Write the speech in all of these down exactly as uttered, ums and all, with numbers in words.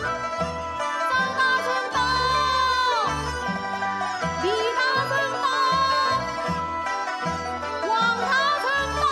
张大人到！李大人到！王大人到！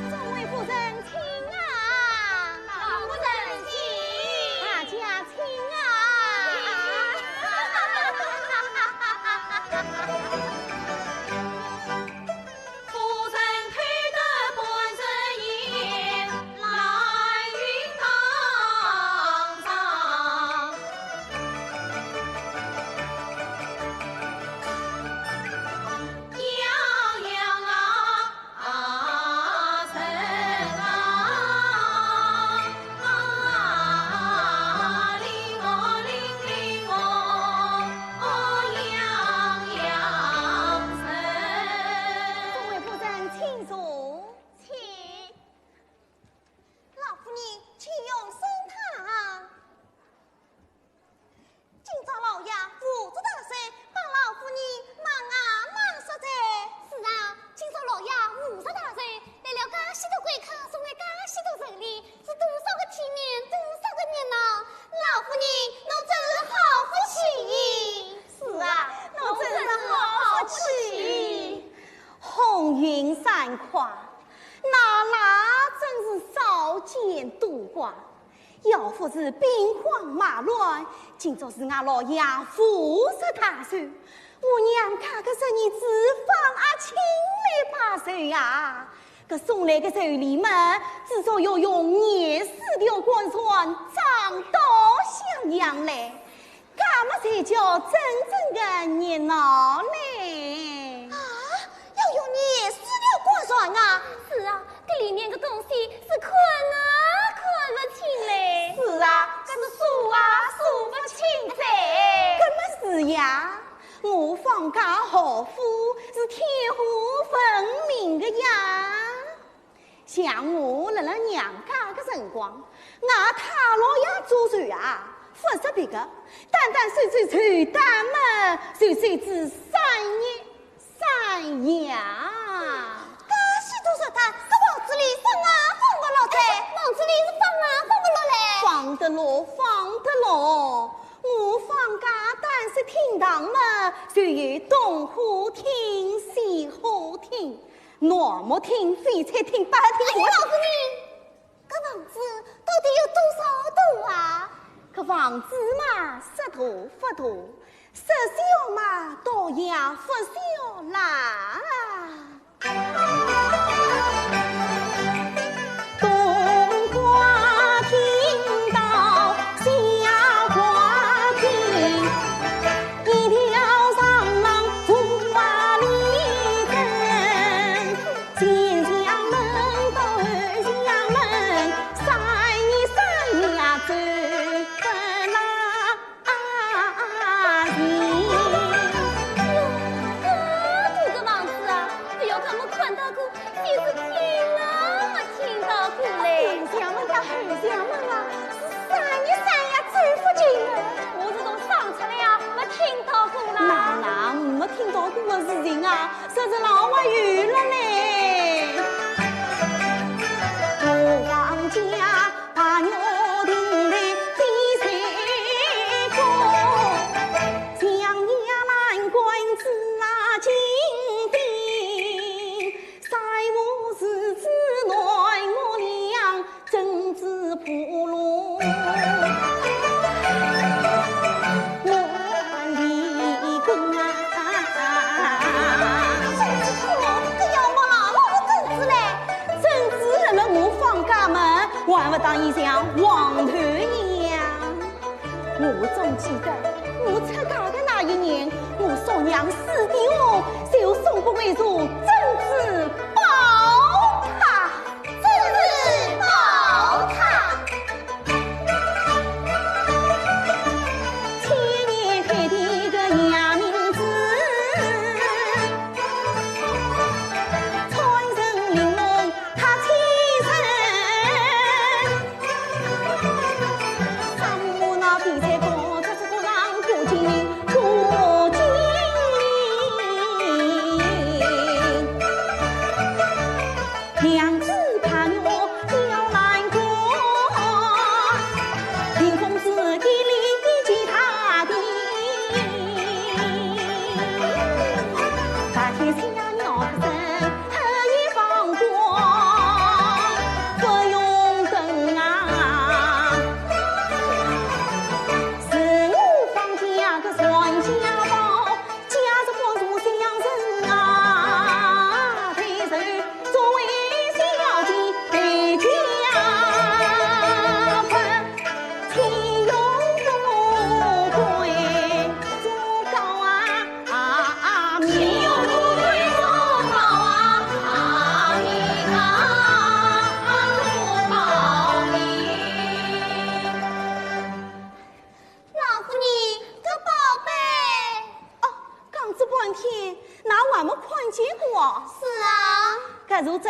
众位夫人请啊！老夫人请！大家请啊！夫人推得半日夜，来云堂上。 众位夫人请坐。请。老夫人，请用参汤。 今朝老爷无事大寿，帮老夫人忙啊忙煞哉。是啊，今朝老爷无事大寿，来了介许多贵客，送来介许多寿礼，是多少个体面，多少个热闹。老夫人，侬真是好福气。是啊，侬真是好福气。红云散款，那拉真是少见多怪。 要不是兵荒马乱，今朝是俺老爷无事大寿，我娘家个侄儿子方阿卿来拜寿呀。搿送来个寿礼嘛，至少要用廿四条官船，装到襄阳来。 搿么才叫真正个热闹嘞。啊，要用廿四条官船啊？是啊，搿里面个东西是看啊看勿清嘞。是啊，搿是数啊数勿清哉。搿么是呀，我方家豪富是天下闻名个呀。 像我辣辣娘家个辰光，俺太老爷做寿啊，勿说别个，单单收收寿单么，就收仔三日三夜。介许多寿单，搿房子里放啊放勿落哉。房子里是放啊放勿落嘞。放得落，放得落。我方家单是厅堂么，就有东花厅、西花厅。 闹木厅、翡翠厅、宝塔厅。哎呀，老夫人，搿房子到底有多少大啊？搿房子嘛，说大勿大，说小嘛，倒也勿小啦。 啊，搿个房子啊，勿要讲没看到过，就是听啊没听到过嘞。后厢门搭后厢门啊，是啥人啥呀走勿进啊。我是从生出来啊，没听到过啦。哪能没听到过个事情啊？说是老话有了嘞。 珍珠辣辣我方家门，还勿当伊像黄头一样？我总记得，我出嫁的那一年，我叔娘死的哦，就送拨我一座珍珠宝塔。珍珠宝塔？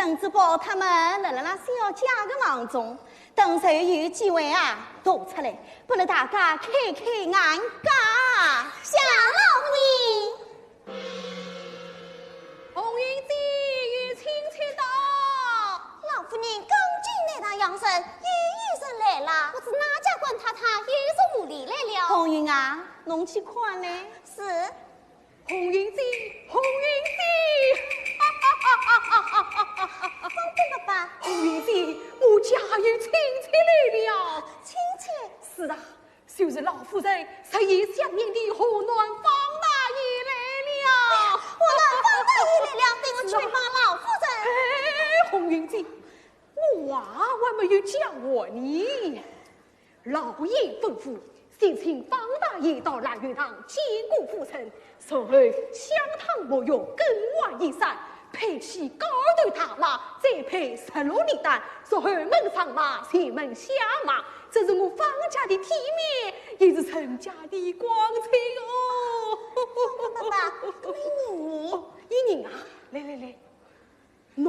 珍珠宝他们辣辣辣小姐个房中，等随后有机会啊，拿出来，拨了大家开开眼界。谢老夫人。红云姐，有请。请到。老夫人，刚进内堂，杨森又有人来了。不知哪家官太太又从何里来了？红云啊，侬去看呢。是。 红云姐，红云姐，哈哈哈哈哈哈！方伯伯。红云姐，我家有亲戚来了。亲戚？是啊，就是老夫人日夜想念的河南方大爷来了。河南方大爷来了，等我去拜访老夫人。哎，红云姐，我话还没有讲完呢。 老爷吩咐，先请方大爷到兰月堂见过夫人，然后香汤沐浴，更换衣衫，配起高头大马，再配十六粒丹，然后门上马，前门下马，这是我方家的体面，也是人家的光彩哦。方伯伯，那么一人呢？哦，一人啊，来来来， 喏。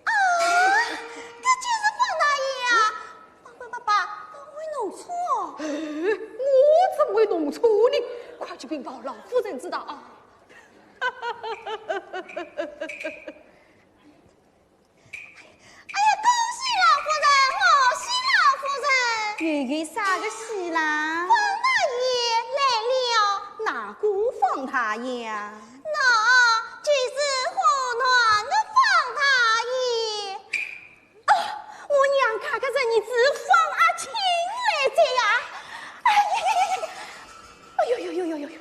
啊，搿就是方大爷啊！方伯伯，侬会弄错。哎，我怎么会弄错呢？快去禀报老夫人知道啊。哎呀，恭喜老夫人，贺喜老夫人！又有啥个喜啦？方大爷来了。哪个方大爷啊？ 那就是河南的方大爷。哦，我娘家个侄儿子方阿卿来哉呀！哎呀呀呀呀！哎呦呦呦呦呦呦呦！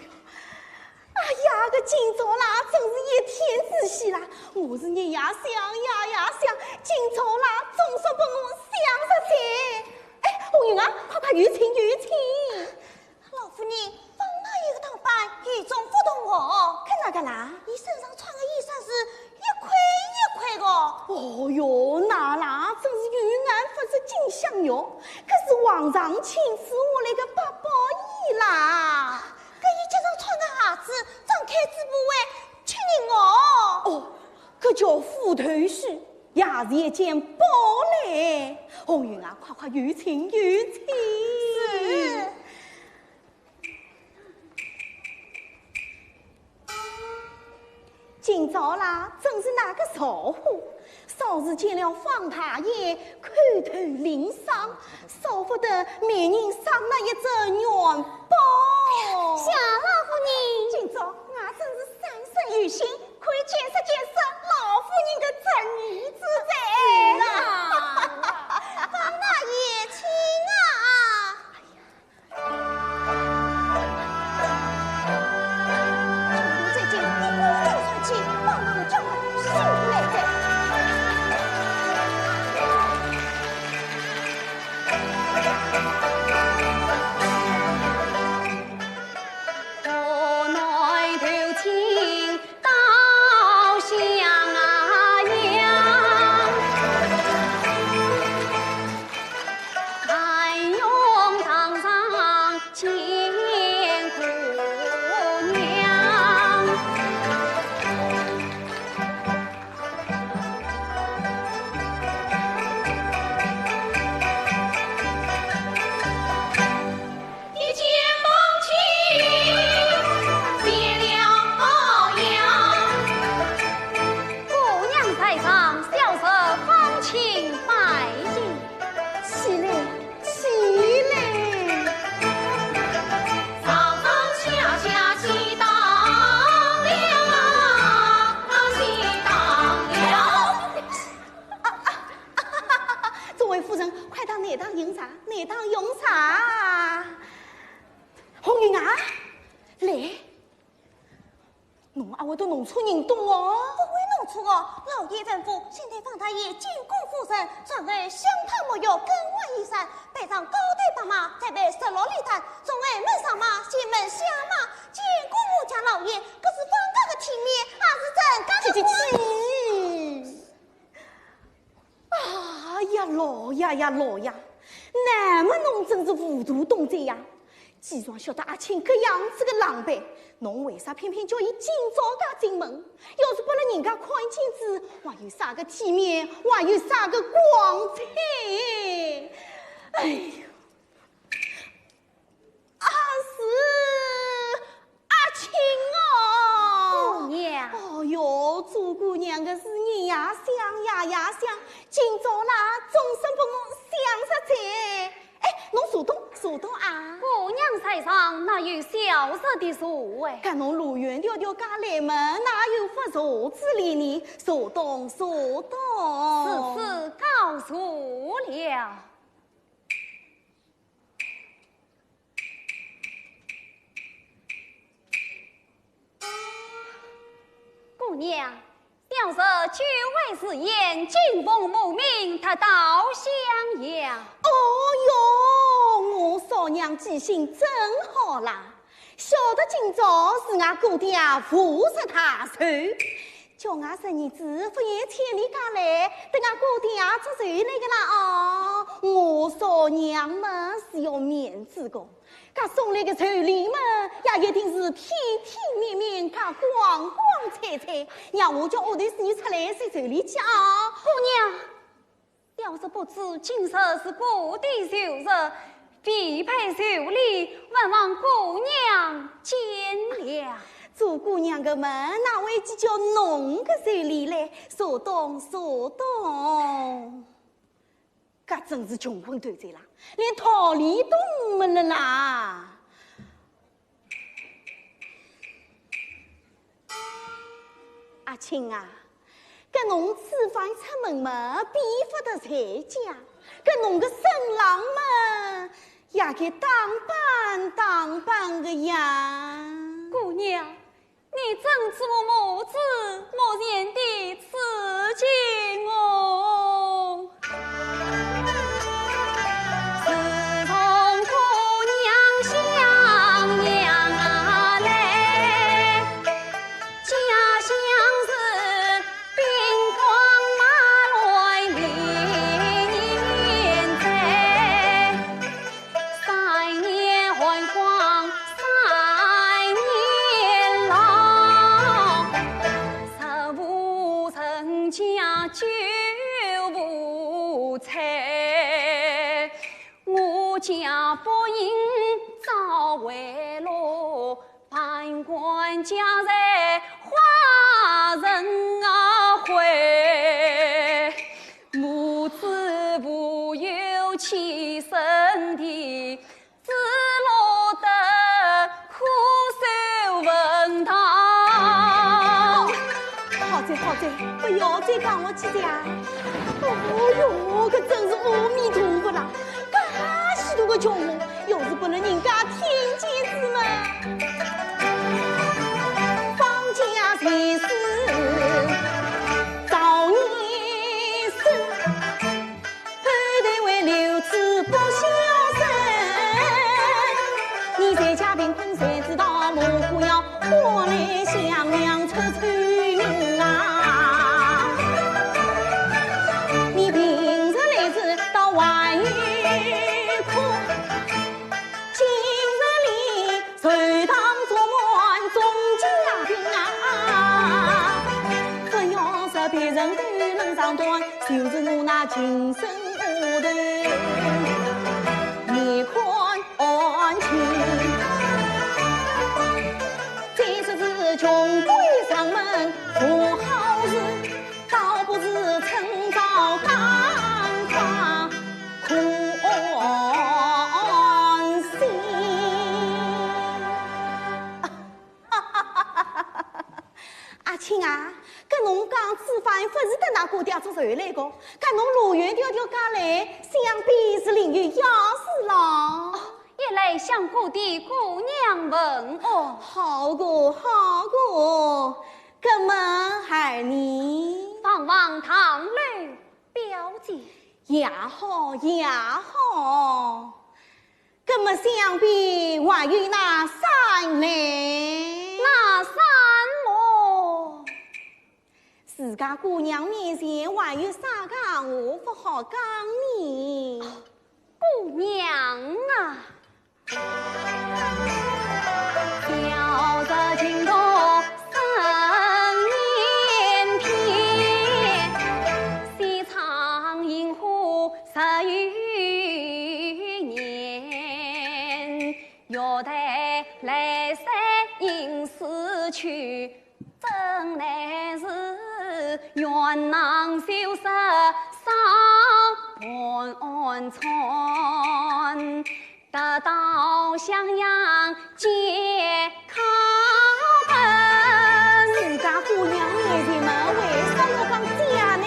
哎呀，搿今朝啦，真是一天之喜啦！我是日夜想，夜夜想，今朝啦，总算拨我想着哉。哎，红云啊，快快有请，有请。 老夫人，方大爷个打扮与众不同哦。搿哪个啦？伊身上穿个衣衫是一块一块个。哦哟，那啦，真是有眼勿识金镶玉，搿是皇上亲赐下来个八宝衣啦。搿伊脚上穿个鞋子，张开嘴巴会吃人哦。哦，搿叫虎头须，也是一件宝嘞。红云啊，快快有请，有请。是。 今朝啦，真是那个造化，稍时见了方大爷，叩头领赏，少不得每人赏那一只元宝。谢老夫人。今朝我真是三生有幸，可以见识见识老夫人个侄儿子哉。是啊。方大爷，请啊。 姑娘在上，小侄方卿拜见。起来，起来。啊，啊，啊，啊，啊，众位夫人，快到内堂用茶，内堂用茶。红云啊，来。 侬阿会得弄错人懂哦？不会弄错哦，老爷吩咐，先对方大爷见过夫人，然后香汤沐浴，更换衣衫，备上高头白马，再备十六粒丹，从后门上马，前门下马，见过我家老爷，搿是方家个体面，也是人家个光彩。去去去！ 哎呀，老爷呀，老爷，那么侬真是糊涂懂哉呀！既然晓得阿庆搿样子个狼狈，侬为啥偏偏叫伊今朝介进门？要是拨了人家看见仔，还有啥个体面，还有啥个光彩？哎呦，啊，是阿庆哦！姑娘。哦哟，做姑娘个是日夜想，夜夜想，今朝啦，总算拨我想着哉。 哎，侬坐东，坐东啊。姑娘在上，哪有小侄的座位？搿侬路远迢迢赶来么，哪有法坐子理呢？坐东，坐东。是是，告坐了。 姑娘，小侄久违时宴，敬奉母命，特到襄阳。哦哟，我嫂娘记性真好啦！晓得今朝是俺姑爹五十大寿，叫俺侄儿子不远千里赶来，搭俺姑爹祝寿来个啦哦。我嫂娘嘛是要面子个， 搿送来个寿礼嘛，也一定是体体面面，搿光光彩彩，让我叫丫头子出来送寿礼去啊。姑娘，小侄不知今日是姑爹寿日，未备寿礼，还望姑娘见谅。做姑娘个么，哪会计较侬个寿礼嘞？坐东，坐东。 搿真是穷困头子啦，连道理都没了啦。阿庆啊，搿侬此番出门嘛，比勿得在家，搿侬个身浪嘛，也该打扮打扮个呀。姑娘， 你怎知我母子目前的处境哦？自从姑娘襄阳来，家乡是兵荒马乱，历年灾。 三年旱荒三年涝，食无存家，酒无菜。我家百姓早为乐， 万贯家财化成灰，母子无有栖身地，只落得苦守坟堂。好哉好哉，不要再讲下去哉啊！哦哟，搿真是阿弥陀佛啦！ 介许多个穷人，要是拨了人家听见仔么？方家才是早年生，后代为留子不孝孙。你在家贫困，谁知道母姑要 我来襄阳出丑名啊！你平日来是到还有苦，今日里寿堂坐满众家宾啊！只要是别人都能上当，就是我那亲生丫头，你看 安庆。再说是穷鬼上门做好事，倒不如趁早赶快看安心。 阿庆啊，搿侬讲此番勿是搭㑚姑爹做寿来个，搿侬路远迢迢赶来，想必是另有要事咯。哦，一来想姑爹姑娘问。哦，好个，好个，搿么二呢？望望堂楼表姐。也好，也好。 搿么想必还有那三呢？那三么？自家姑娘面前还有啥个闲话勿好讲呢？姑娘啊！小日情歌声连篇，西窗银花十余年，月台来山吟诗去，真乃是愿郎消失少盘缠。 得道襄阳皆靠奔。自家姑娘面前嘛，为啥要讲假呢？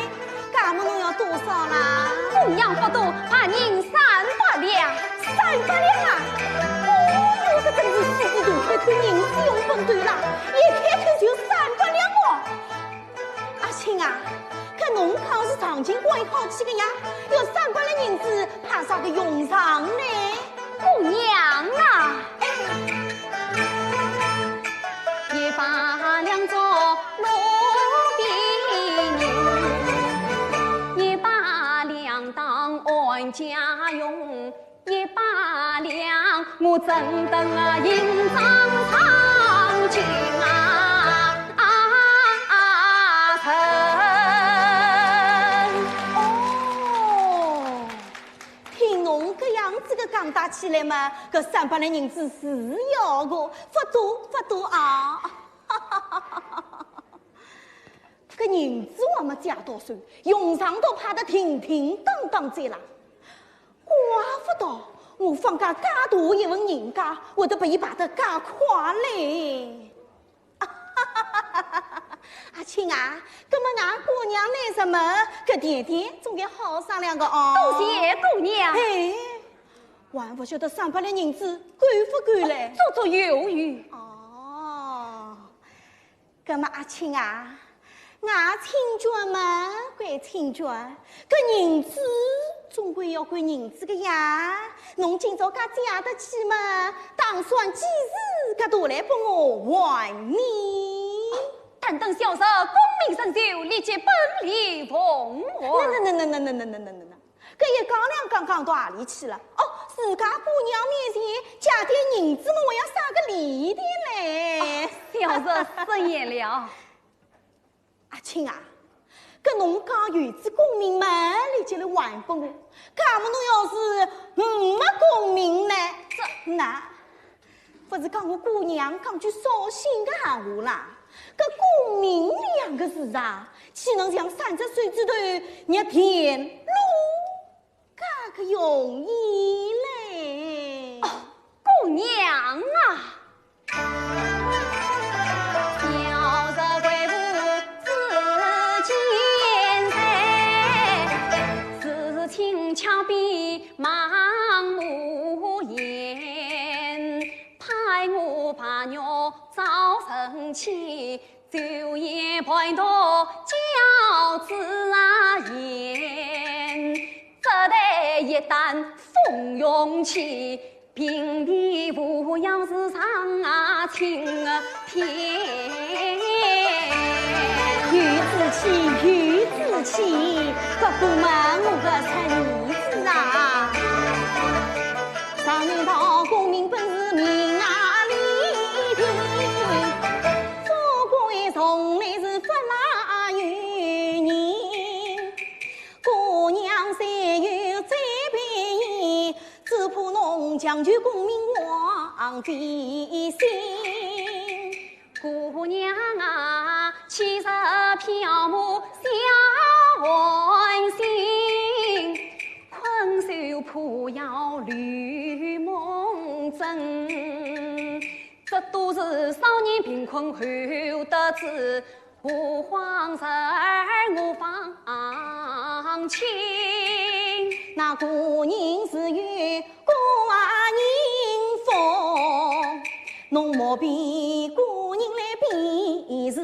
价么侬要多少啦？姑娘不多，白银三百两。三百两啊？哦哟，搿真是狮子大开口，人是用本头啦，一开口就三百两哦。 阿卿啊，搿侬讲是藏金馆好去个呀，要三百两银子派啥个用场呢？姑娘啊，一百两做奴婢银，一百两当安家用， 一百两，我怎等啊，银装长进啊，啊，啊，人。哦，听侬搿样子个讲搭起来嘛，搿三百两银子是要个，勿多勿多啊。 搿银子还没借到手，用场倒派得停停当当哉啦。怪勿得我方家介大一户人家，会得拨伊败得介快嘞。阿卿啊，搿么俺姑娘来哉么，搿点点总该好商量个哦。多谢姑娘。哎，还勿晓得三百两银子够勿够嘞？足足有余。哦， 搿么阿卿啊，俺亲眷么归亲眷，搿银子总归要归银子个呀。侬今朝介借得起么，打算几时介拿来拨我还呢？但等小侄功名成就，立即本礼奉还。那那那那那那那那那那， 搿一讲两讲讲到何里去了？哦，自家姑娘面前借点银子么，还要啥个礼的嘞？哦，小侄失言了。阿卿啊，搿侬讲有仔功名么，立即来还拨我。假么侬要是没功名呢？这，那 勿是讲我姑娘讲句伤心个闲话啦，搿功名两个字啊，岂能像三只手指头捏电路介个容易嘞？哦，姑娘啊！小侄贵妇子建才，自轻巧比盲目言。 盼我白玉早成器，酒宴陪同教子啊言。只待一旦风云起，平地扶摇是上啊青天。有志气，有志气，不过嘛，我个侄儿子啊。 常言道功名本是命啊里定，富贵从来是不赖于人。姑娘虽有再便宜，只怕侬强求功名皇帝心。 姑娘啊，岂是缥缈小玩心，困守破窑绿梦枕。这都是少年贫困后得志，何况侄儿我方卿。那个人自有个人福， 侬莫比古人来比时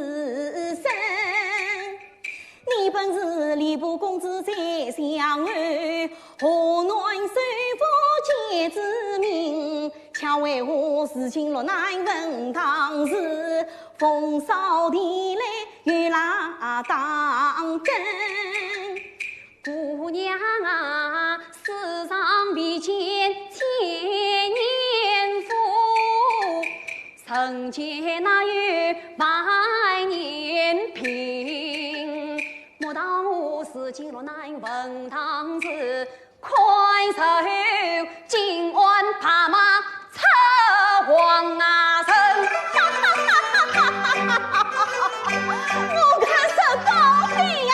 辰。你本是吏部公子在相侯，河南首富街之名，却为何如今落难坟堂时，风骚地来又拉当灯。 姑娘啊，世上未见千年见哪有万人平，莫道我是金罗难文当时，看手金鞍白马出皇城。我看是高兴呀！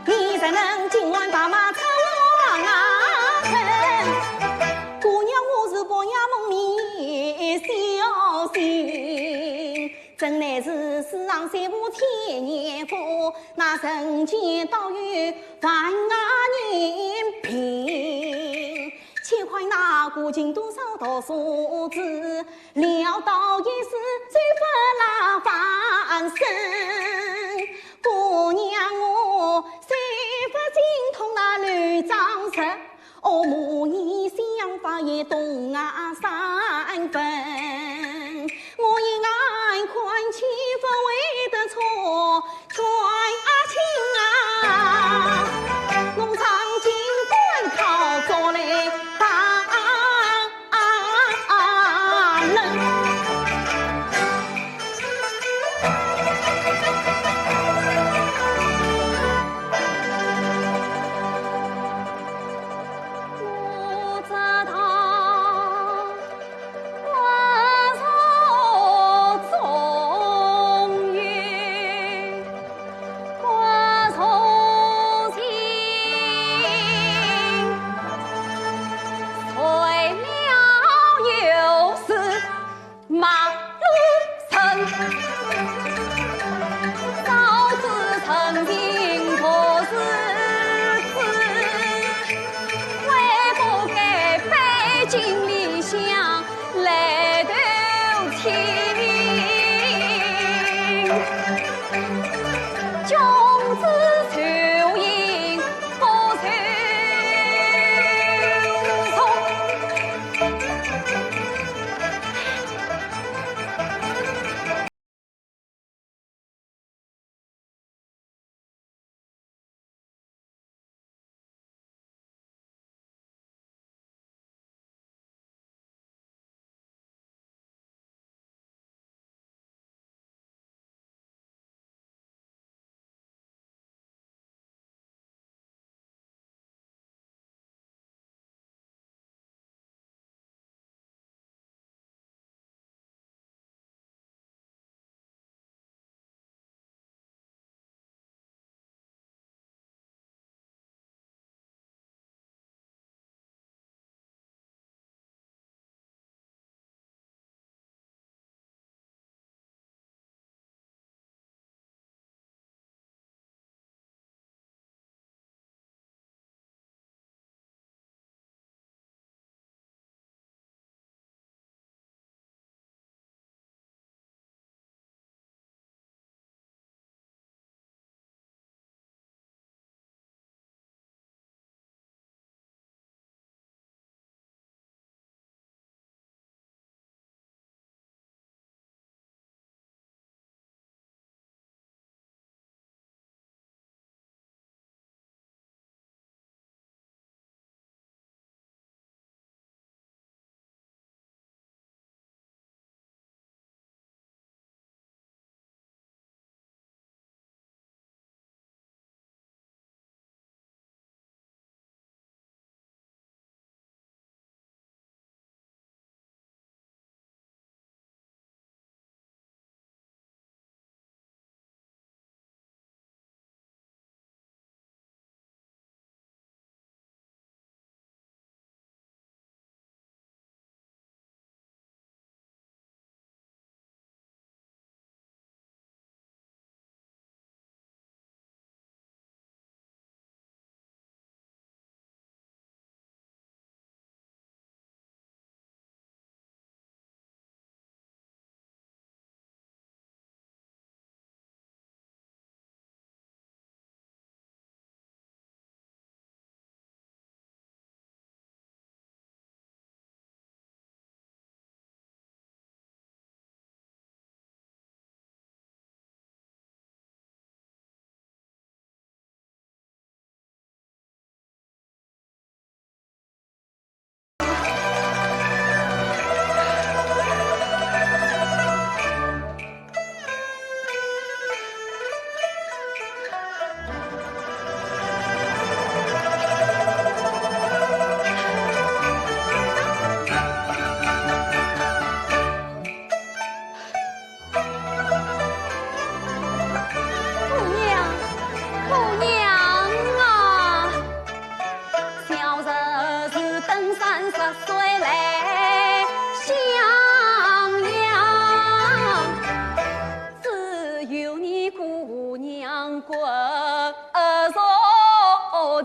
你怎能金鞍白马出皇城？姑娘，我是白夜梦里小醒，真乃是世上三无千年夫，那人间倒有万人平。且看那古今多少读书子，潦倒一时走不了翻身。姑娘我虽不精通那六章十， 我母以相法也懂啊三分，我一眼看去不会得错，全啊清啊，弄上金冠靠左来打。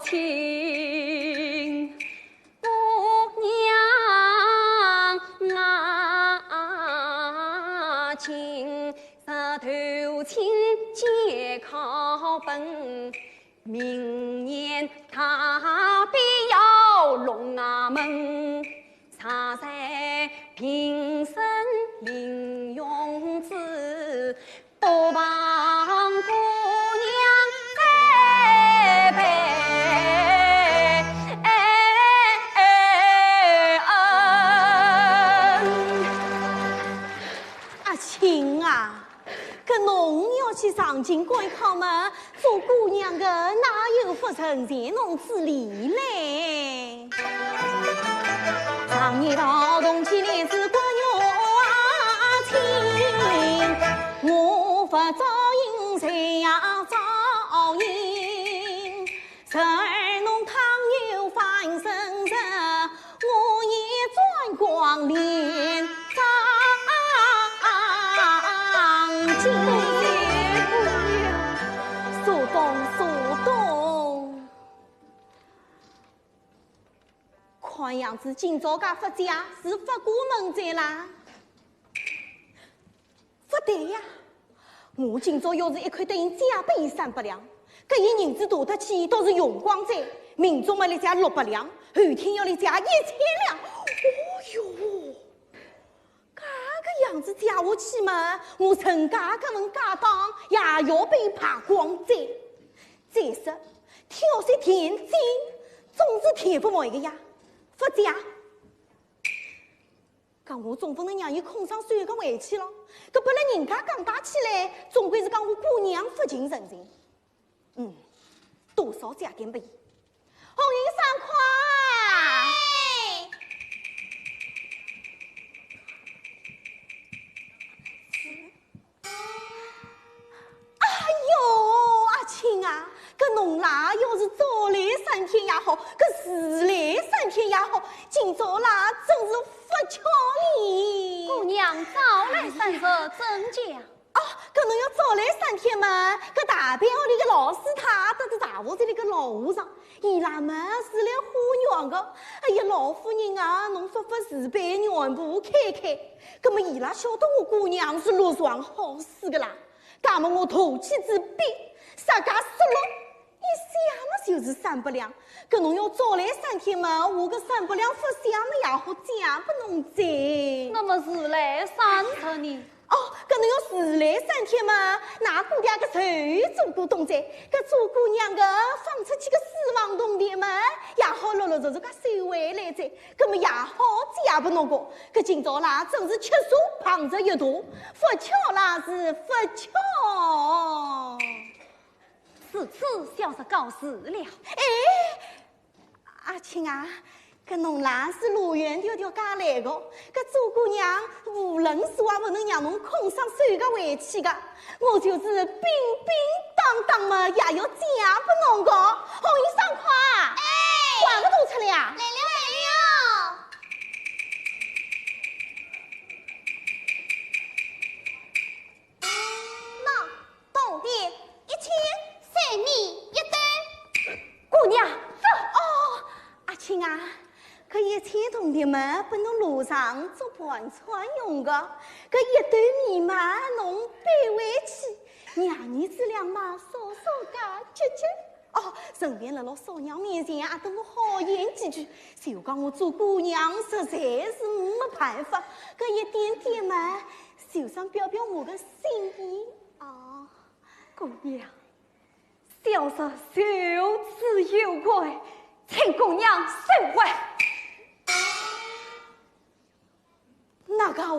亲，姑娘啊，今日投亲皆靠本，明年他必要龙啊门，常在平生临用之， 多望姑娘再备恩。阿卿啊，搿侬要去上京赶考嘛，做姑娘个哪有勿成全侬之理嘞？ 苏东，苏东。 看样子今朝介勿借是勿过门哉啦。勿对呀，我今朝要是一块答应借拨伊三百两，搿伊银子大得去倒是用光哉，明朝么来借六百两，后天要来借一千两。哦哟， 介个样子借下去嘛，我陈家搿门家当也要被败光哉。再说，挑些田金，总是填勿满个呀，勿借。搿我总勿能让伊空双手个回去咯，搿拨勒人家讲大起来，总归是讲我姑娘勿近人情。 嗯，多少借点拨伊。红云双款。哎。哎哟，阿卿啊，搿侬啦，要是早来三天也好，搿迟来三天也好，今朝啦，真是勿巧哩。姑娘早来三日，怎讲？ 哦，搿侬要早来三天嘛，搿大班屋里个老师太搭仔大学堂里个老和尚，伊拉嘛是来化缘个。哎呀，老夫人啊，侬发发慈悲，缘簿开开。搿么伊拉晓得我姑娘是落场好书个啦，搿么我投其所好，啥介说落，一想嘛就是三百两。搿侬要早来三天嘛，我搿三百两勿想嘛也好借拨侬哉。那么迟来三日呢？ 哦，搿侬要迟来三天嘛，㑚姑爹个手做过冬哉，搿做姑娘个放出去个私房铜钿嘛，也好陆陆续续个收回来哉，搿么也好借拨侬个。搿今朝啦，真是吃素碰着一途，勿巧啦是勿巧。如此小侄告辞了。哎， 阿卿啊，搿侬啦是路远迢迢赶来个，搿做姑娘无论如何勿能让侬空双手个回去个，我就是叮叮当当嘛也要借拨侬个。红云双款，哎，快点走出来啊！来了，来了。 喏，铜钿一千，赏你一斗。姑娘，走。哦，阿卿啊，搿一千铜钿嘛，拨侬路上做盘缠用个，搿一斗米嘛，侬背回去，娘儿子俩嘛，少少加吃吃。哦，顺便辣辣嫂娘面前也搭我好言几句，就讲我做姑娘实在是没办法，搿一点点嘛， 就想表表我个心意。哦，姑娘，小侄受此有愧，请姑娘收回。哪个话？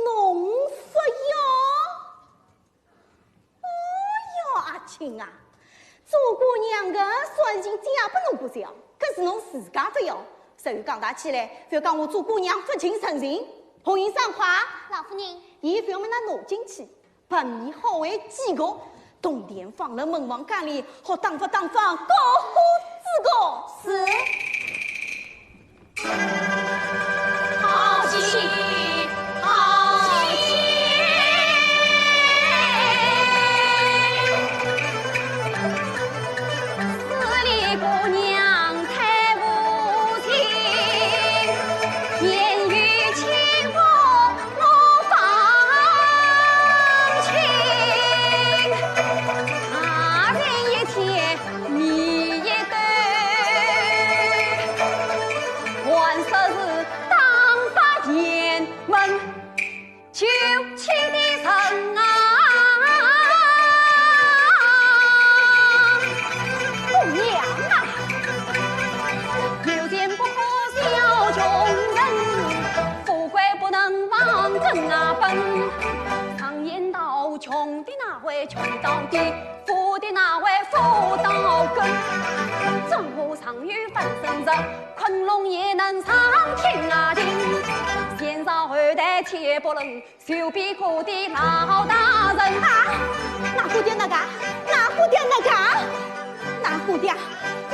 侬勿要？ 哦哟，阿卿啊，做姑娘个算是借拨侬勿少，搿是侬自家勿要。所以讲大起来，覅讲我做姑娘勿近人情。红云双款，老夫人，伊覅么拿拿进去，拨伊好为几个，铜钿放辣门房间里，好打发打发过火之个。是。 好气，好气！穷到底，富的哪会富到根？江湖上有翻身日，昆仑也能上天涯定。前朝后代皆不论，就比过的老大人。啊，哪个的那个？哪个的那个？哪个的？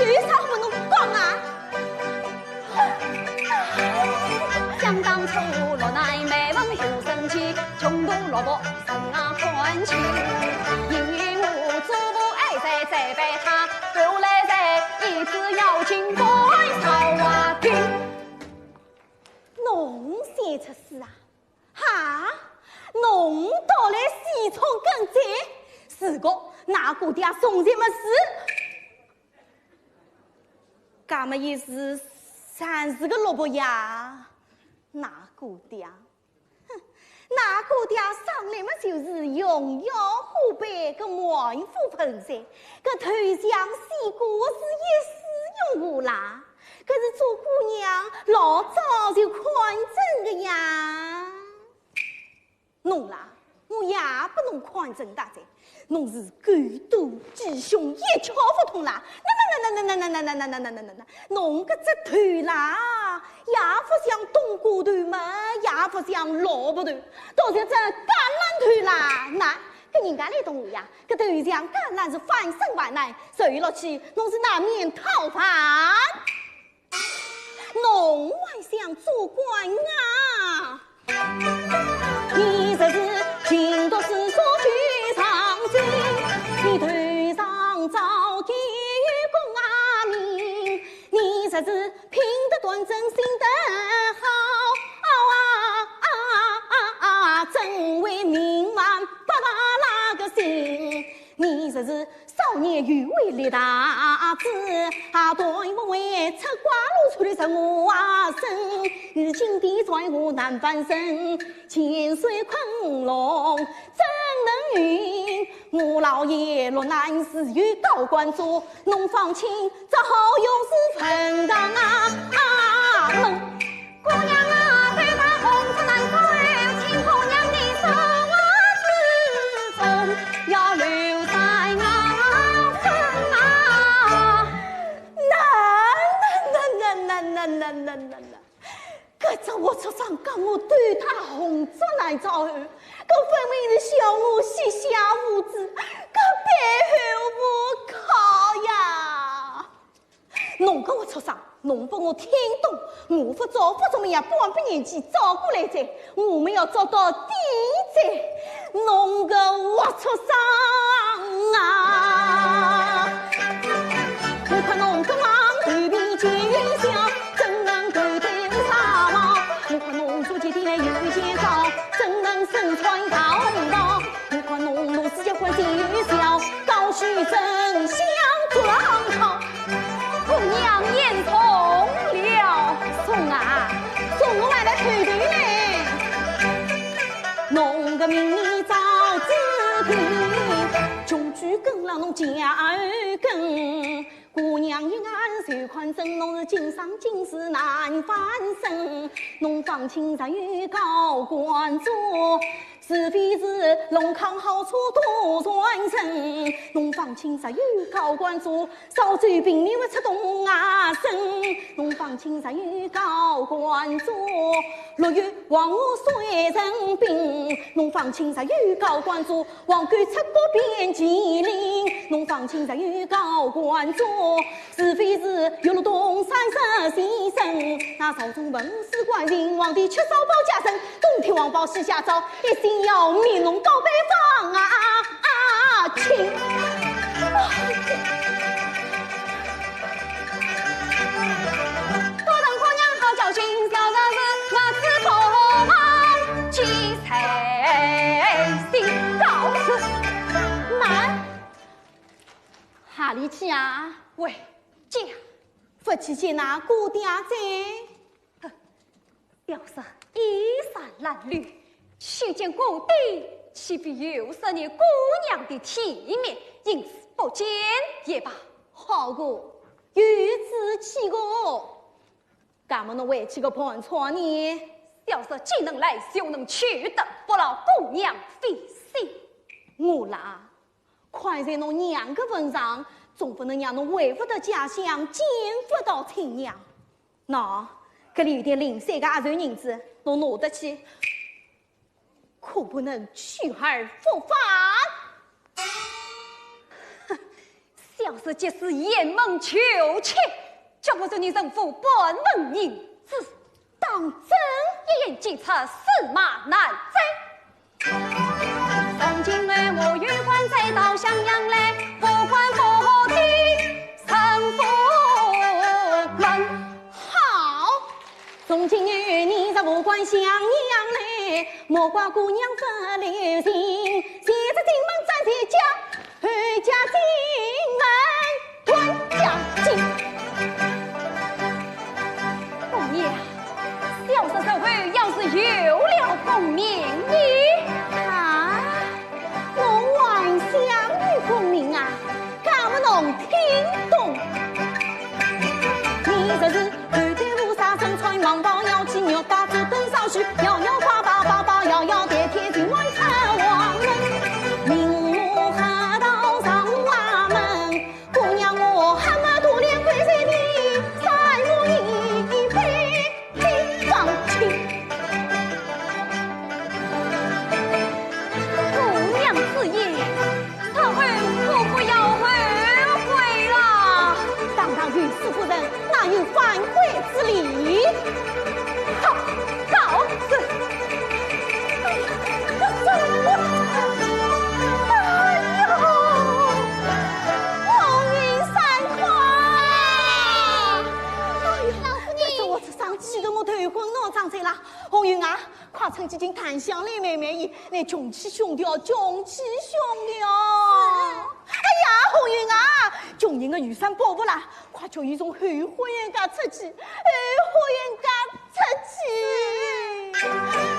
有啥不能讲啊？ 想当初落难没问有生计，穷途落魄人啊看齐。因为我祖父爱在这辈他，后来在一只要紧关少啊定。侬写出诗啊？哈？侬到来西窗跟仔？是个，哪个的从前么是？ 搿么也是三十个萝卜呀，哪个的啊？哼，哪个的啊？上来么就是荣耀虎背个满腹盆栽，搿头像西瓜是一世荣华啦，搿是做姑娘老早就看准个呀。 侬啦，我也拨侬看准大哉，侬是狗肚鸡胸一窍勿通啦！那那那那那那那那那那那那那那，侬搿只头啦，也勿像冬瓜头嘛，也勿像萝卜头，倒像只橄榄头啦！那搿人家来动我呀，搿头像橄榄是翻身还难，走落去侬是难免讨饭。 侬还想做官啊？你若是勤读诗书求上进，你头上早点有功啊名。你若是品德端正，性德好，啊啊啊啊啊，真会名满八大那个星。你若是 少年有为立大志，啊，断不会出瓜路出的人我啊生。如今的在我难翻身，千岁昆仑怎能允？我老爷落难自有高官做，侬方卿只好永世坟堂啊，啊，门。 姑娘啊，对她红尘难过，请姑娘你说我之中要留在我身啊。那那那那那那那那那，搿只龌龊商讲我对她红尘难招，搿分明是笑我膝下无子，搿背后无靠呀！ 侬个龌龊商，侬拨我听懂，我勿早勿早么样半把年纪照过来哉，我们要照到底哉，侬个龌龊商啊！我看侬个忙头皮就小，怎能够对我啥忙？我看侬做起点来有些高，怎能身穿高道？ 我看侬弄死结婚就小，高须真相做浪套。姑娘言重了。重啊，重我还来偷偷呢。侬个名利早知道，穷举根浪侬脚后跟。 姑娘一眼就看准侬是今生今世难翻身，侬方卿若有高官做，是非是弄堂好处多传承。侬方卿若有高官做，少走平民勿出东啊身。侬方卿若有高官做，落月黄河水成冰。侬方卿若有高官做， 黄狗出谷遍麒麟，侬方卿若有高官做，是非是有了东山石先生。那朝中文武官、秦皇帝缺少保家生，东天王保西夏朝，一心要命侬高拜访啊，啊，亲。 多等姑娘好教训，小人是我自不忘记才行。告辞。慢，哪里去啊？回家。勿去见那姑爹哉？哼，要说一山褴褛，去见姑爹，岂非有失你姑娘的体面？因此不见也罢。好个，有志气个。 搿么侬回去个盘缠呢？小侄既能来，就能去的，不劳姑娘费心。我啦，看在侬娘个份上，总不能让侬回勿得家乡，见勿到亲娘。喏，搿里有点零碎个压岁银子，侬拿得去，可不能去而复返。哼，小侄即使沿门求乞，叫不出你人夫半文银子。 当真？一言既出，驷马难追。从今后我有官再到襄阳来，不管我的丈夫们。好，从今后你若不管襄阳来，莫怪姑娘不留情，前日进门斩前脚， 回家进门断脚筋。姑娘，小侄日后要是有了功名呢？啊，我还想有功名啊，敢问侬听懂？你若是 头戴乌纱，身穿黄袍，腰系玉带，足蹬少许，摇摇摆摆，摆摆摇摇，踮天尽晚出王门。名我黑道上衙门，姑娘我黑么大脸，跪在你三五一杯敬方卿。姑娘之言， 此后可不要后悔了。堂堂御史夫人，哪有反悔之理？好，告辞。哎呀，哎呀，红云散花。哎呀，搿是我这生气得我头昏脑胀哉啦。红云啊， 快趁几斤檀香来买买伊，拿穷气凶掉，穷气凶掉。哎呀，红云啊，穷人的雨伞保不啦，快叫伊从后花园介出去，后花园介出去。